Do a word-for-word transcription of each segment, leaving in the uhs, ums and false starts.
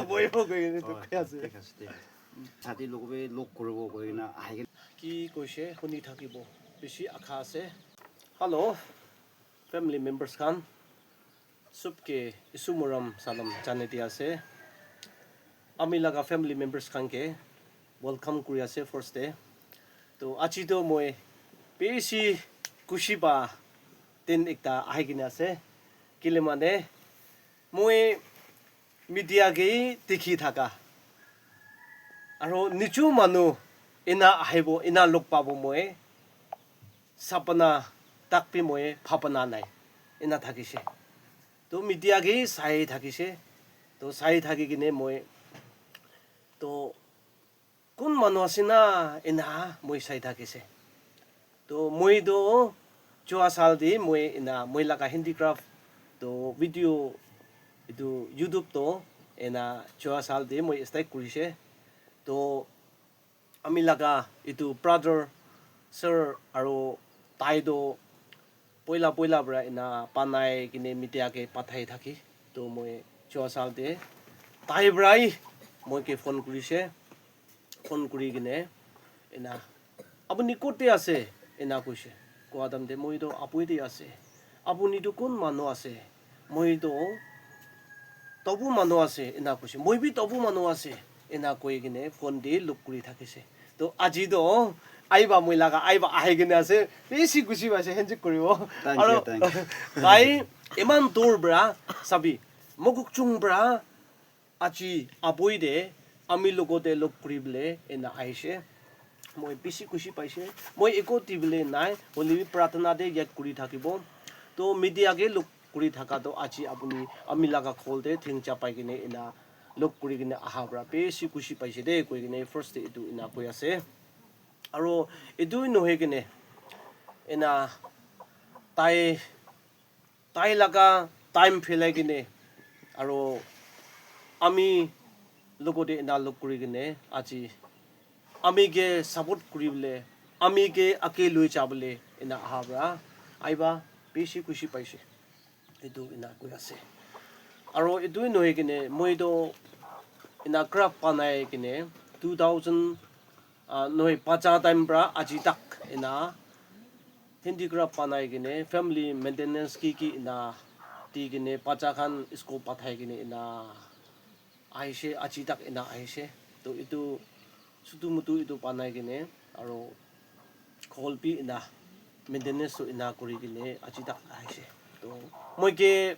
Boibo koi kene tu koi ase. Thik ase, thik ase. Sati logo bi log kuribo koi kena ahi kena. Ki koise huni thakibo. Bishi akha ase. Hello, family members khan. Sob ke Isu morom salam janai di ase. Ami laga family members khan ke welcome kuri ase first te. To aji to moi bishi khushi pa din ekta ahi kena ase. Kile mane moi media ke dikhi thaka. Aro nichu manu ena ahibo, ena log pabo moi sapna tak bi moi bhabana nai. Ena thakise. To media ke sai thakise. To sai thaki kene moi to kun manu ase na ena moi sai thakise. To moi to jua sal te moi ena moi laga handicraft to video etu YouTube to ena jua sal te moi start kurise. To ami laga etu brother sir aro tai to poila poila para ena banai kene media ke pathai thaki. To moi jua sal te tai para hi moi ke phone kurise. Phone kuri kene ena, "Apuni kote ase?" ena koise. Koa time te moi to Aboi te ase. "Apuni to kun manu ase?" "Moi to Tobu manu ase," ena koise. "Moi bi Tobu manu ase," ena koi kene phone te log kuri thakise. To aji to aiba moi laga aiba ahi kene ase. Bishi khushi paise, handshake kuribo. Thank you, aro thank you. Tai iman dur para sabi, Mokokchung para aji Aboi te ami logote log kuri bole ena ahishe. Moi bishi khushi paise. Moi eko dibole nai, hoile bi pratana te yad kuri thakibo. To media ke log kuri thaka to aji apuni ami laga khol te thengcha pai kene ena log kuri kene aha para bishi khushi paise de koi kene first te etu ena koi ase. Aro etu nohoi kene ena tai tai laga time phelai kene aro ami logote ena log kuri kene aji ami ke support kuri bole, ami ke age loi ja bole ena aha para aiba bishi khushi paise. Etu ena koi ase. Aro etu nohoi kene moi to ena craft banai kene two thousand ah, nohoi, bacha time para aji tak ena handicraft banai kene family maintenance ki ki ena di kene bacha khan school pathai kene ena ahishe, aji tak ena ahishe. To etu sutu mutu etu banai kene aro khol bi ena maintenance to ena kuri kene aji tak ahishe. To moi ke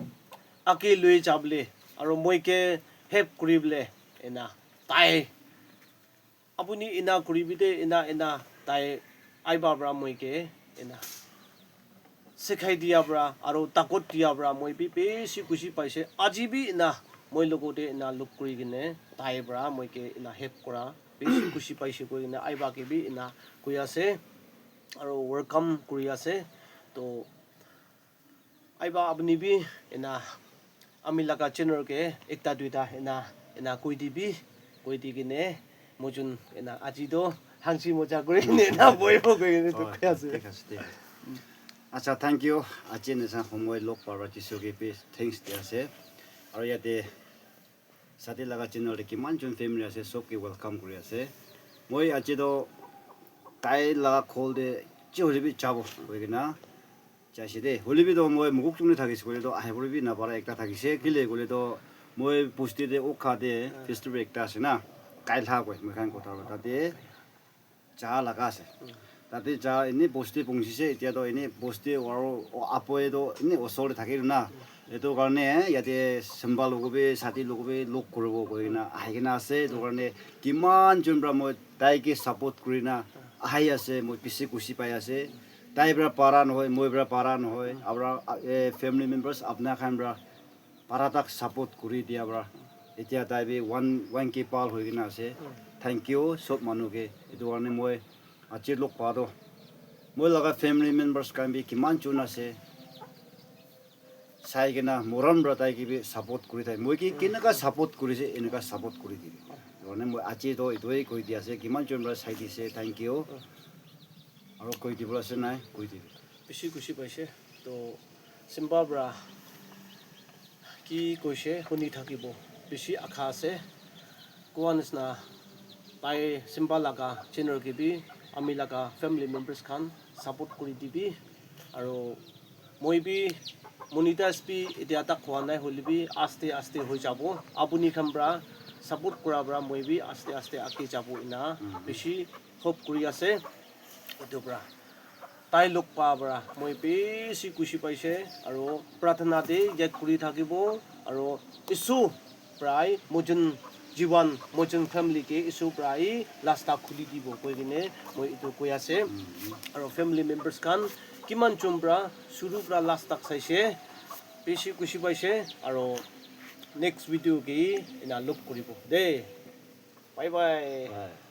age loi ja bole aro moi ke help kuri bole ena tai apuni ena kuribi de, ena, ena, tai aiba para moi ke ena sikhai dia para, aro takot dia para moi bi bishi khushi paise. Aji bi ena moi logote ena log kuri kene tai para moi ke ena help kura bishi khushi paise koi kene aiba ke bi ena koi ase, aro welcome kuri ase. To aiba apuni bi ena ami laga channel ke ekta duita ena, ena koi dibi, koi di kene moi jun ena aji to hangsi moja kuri kene ena boibo koi kene to koi ase. Thik ase, thik ase. Acha, thank you. Aji nisa homoi log para Jisu ke bi thanks di ase. Aro yate Sati laga channel te kiman jon family ase, sob ke welcome kuri ase. Moi aji to tai laga khol te chi hoile bi jabo koi kena jaise de. Hoile bi to moi Mokokchung te thakise koile to ahi pore bi napara ekta thakise. Kile koile to moi bosti te Ukha te festival ekta ase na. Kailha koi moi khan kotha tate ja laga ase. Tate ja eni bosti pongchise, etia to eni bosti aro o-, Aboi to eni osor te thake na. Etu karne yate Simba logo bi, Sati logo bi log kuribo koi kena ahi kena ase. Etu karne kiman jon para moi tai ke support kuri na ahi ase, moi bishi khushi pai ase. Tai para para nohoi, moi para para nohoi, abra, eh, family members apna khan para para tak support kuri dia para etia tai bi one, one K pal hoi kena ase. Thank you sob manu ke. Etu karne moi aji log pa to moi laga family members khan bi kiman jon ase sai kena morom para tai ke bi support kuri thai. Moi ke keneka support kurise, eneka support kuri dibi. Etu karne moi aji to etu he koi di ase, kiman jon para sai dise, thank you. Aro koi dibole ase nai, koi dibi. Bishi khushi paise. To Simba para ki koise huni thakibo. Bishi akha ase. Koa nisna tai Simba laga channel ke bi ami laga family members khan support kuri dibi. Aro moi bi monetize bi etia tak hua nai hoile bi aste aste hoi jabo. Apuni khan pra support kura pra moi bi aste aste age jabo ena bishi hope kuri ase. Etu pra tai log pa pra moi bishi khushi paise aro prarthana te yad kuri thakibo aro Isu prai mojun jiwan mojun family ke Isu prai rasta khuli dibo koi kene moi etu koi ase. Aro family members khan kiman jon pra shuru pra last tak saise bishi khushi paise aro next video ke ena log kuribo de. Bye bye.